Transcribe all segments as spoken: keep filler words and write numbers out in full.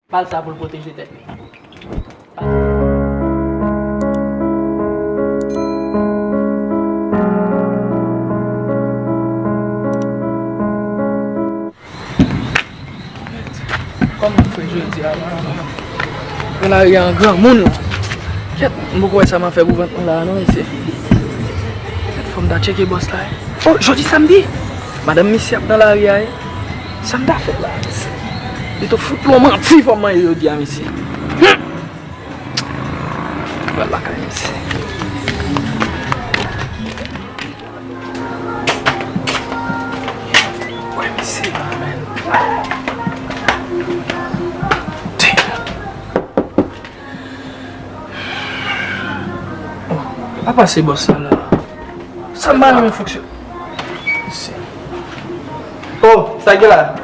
Ba l sa pou l pwoteje tèt li. Kòman fè jodi a la? Nan lari a, an granmoun la. Kèt, m poko wè sa m ap fè pou vant mwen la non, mesye. Kèt, fò m ta tcheke bòs la. Oh, jodi samdi. Madanm misye ap nan lari a. Sa m ta fè la, mesye? Li tou fout yon manti fò m manje jodi a, mesye. Hum! Pral lakay misye. Wè misye la, men. Damn. Oh, apa se bòs sa la? Sa m pa renmen fonksyonè. Oh, sa gen la?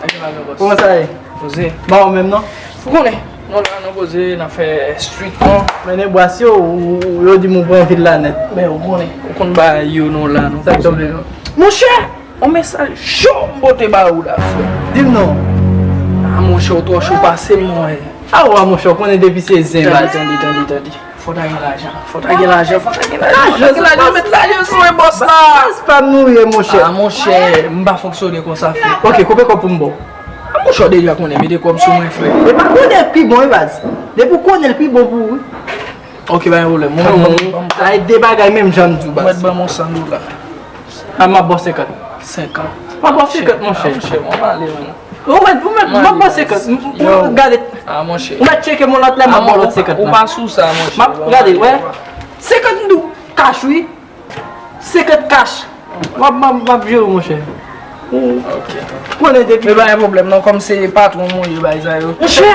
Kòman sa ye? Poze. Ba ou menm non? Ou konnen, nou la, nou poze, n ap fè street non. Men Nebras yo, ou, ou, yo di m ou pran vil la nèt. Men ou konnen, ou konn bagay yo, nou la, nou poze. Sa k tonbe non? Monchè, yon mesaj cho m pote ba ou la, frè. Di m non. Ah, monchè, ou twò cho pase m, mwen. Ah, wa, monchè, ou konnen depi se zen, baz. Tande, tande, tande, tande. Fò ta gen lajan, fò ta gen lajan, fò ta gen lajan, fò ta gen lajan, met lajan sou mwen, bòs la. Baz pa m nou ye, monchè. Ah, monchè, m pa fonksyone konsa, frè. Ok, koupe kòb pou m ba w. Ah, monchè, w deja konnen, mete kòb sou mwen, frè. E pa konnen l pi bon, wi, baz. Depi w konnen l pi bon pou ou, wi. Ok, pa gen pwoblèm. Mwen, mwen, mwen, ay, de bagay menm jan m di w, baz. Mwen, ban m yon san dola. Ah, m ap ba w senkant. Senkant. M ap ba w senkant, monchè. Ah, monchè, mwen ale, man. Ou mèt, ou mèt, m ap ba w senkant. M, m, gade. Ah, monchè. Ou mèt tcheke m yon lòt lè, m ap ba w lòt senkant lan. Ou pa sou sa, monchè. M ap, gade, wè. Senkant m di w, kach, wi. Senkant kach. M ap, m ap, m ap jere w, monchè. Ok. Konnen depi. Men pa gen pwoblèm, non, kòm se patwon mwen ye, bay sa yo. Monchè,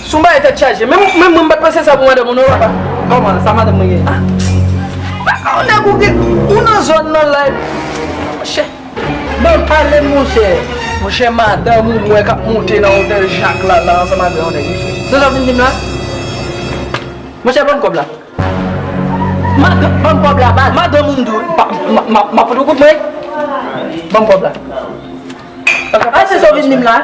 se yon bagay tèt chaje. Menm, menm mwen, m pa t panse sa pou madanm ou, non, papa. Kòman? Sa madanm mwen gen? Ah. Papa, yon nèg ou gen, ou nan zòn nan la. Monchè. Ban m pale, monchè. Monchè, madanm ou, mwen k ap monte nan otèl Jak la, la, ansanm avè yon nèg, monchè. Se sa w vin di m la? Monchè, ban m kòb la. Madanm, ban m kòb la, baz. Madanm ou m di w. Pa, ma, ma, ma fout ou kout mwen. Ban m kòb la. A, se sa w vin di m la?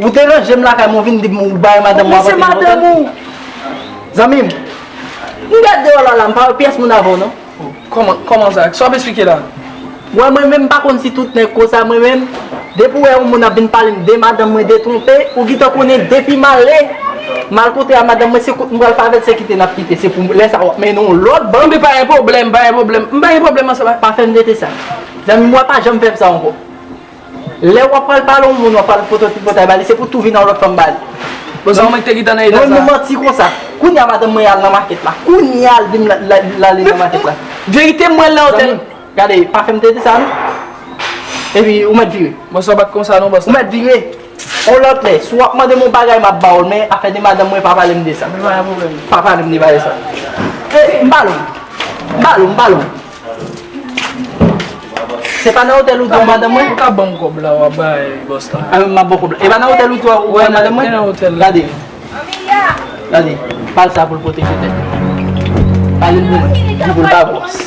Ou deranje m lakay mwen, ou vin di m ou bay madanm mwen. Men se madanm ou. Zanmi m, m gade deyò la, la, m pa wè pyès moun avè w, non. Kòman, kòman sa? Sa w ap esplike la? Wè, mwen menm, m pa konn si tout nèg konsa, mwen menm. Depi w wè yon moun ap vin pale m de madanm mwen, de twonpe, ou gentan konnen depi m ale, m al kontre a madanm mwen, se kout m pral fè avè l, se kite n ap kite. Se pou lè sa w ap mennen yon lòt ban. Men pa gen pwoblèm, pa gen pwoblèm. M pa gen pwoblèm ansanm ak. Pa fè m tete sa. Zanmi m, wè pa janm fè m sa ankò. Lè w ap pral pale yon moun, w ap pral pote tripotay ba li, se pou tou vin yon lòt fanm ba li. Bon, sa w mwen te gentan nan eta sa. Mwen, nou manti konsa. Kounye a madanm mwen al nan makèt la. Kounye a l di m l al nan makèt la. Verite m wè l nan otèl. Zanmi m, gade, pa fè m tete sa non. Epi ou mèt vire. Bon, sa w pa t konsa non, bòs. Ou mèt vire. On lòt lè, si w ap mande m yon bagay, m ap ba w l, men afè de madanm mwen, pa pale m de sa. Men pa gen pwoblèm. Pa pale m de bagay sa. E, m pale w. M pale w, m pale w. Se pa nan otèl ou di w madanm mwen? Ou ka ban m kòb la, w ap bay bòs la. A, m ap ba w kòb la. E pa nan otèl ou di w madanm mwen? Nan otèl la. Gade. Gade. Pale sa pou l pwoteje tèt li. Pale l pou mwen. Di pou l pa bòs.